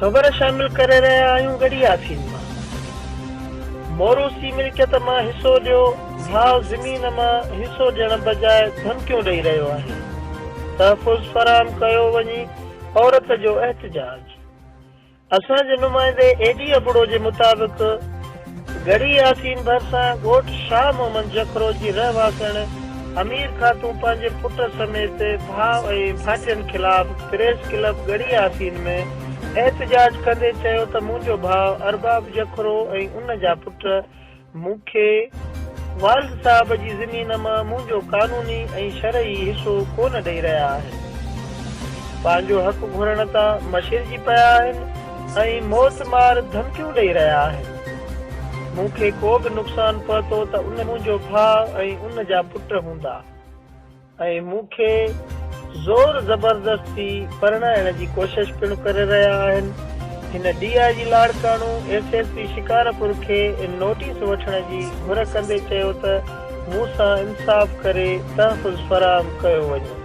خبر شامل ڪري رهيا آهيون ڳڙهي ياسين مان موروثي ملڪيت مان حصو ڏيو، ڀاء زمين مان حصو ڏيڻ بجاء ڌمڪيون ڏئي رهيو آهي، تحفظ فراهم ڪيو وڃي، عورت جو احتجاج. اسان جي نمائندي اي ڊي ابڙو جي مطابق ڳڙهي ياسين ڀرسان ڳوٺ شاهه محمد جکرو جي رهواسڻ امير خاتون پنهنجي پٽ سميت ڀاء ۽ ڀائٽين خلاف پريس ڪلب ڳڙهي ياسين ۾ احتجاج ڪندي چيو ته منهنجو ڀاء ارباب جکرو ۽ ان جا پٽ مون کي والد صاحب جي زمين مان منهنجو قانوني ۽ شرعي حصو ڪونه ڏئي رهيا آهن. پنهنجو حق گهرڻ تان مشرجي پيا آهن ۽ موت مار ڌمڪيون ڏئي رهيا آهن. مون کي ڪو به نقصان پهتو ته ان منهنجو ڀاء ۽ ان جا پٽ هوندا. ۽ مون کي زور زبردستي پرڻائڻ جي ڪوشش پڻ ڪري رهيا آهن. هن D I G Larkana, S S P Shikarpur کي نوٽيس وٺڻ جي گهر ڪندي چيو ته مون سان انصاف ڪري تحفظ فراهم ڪيو وڃي.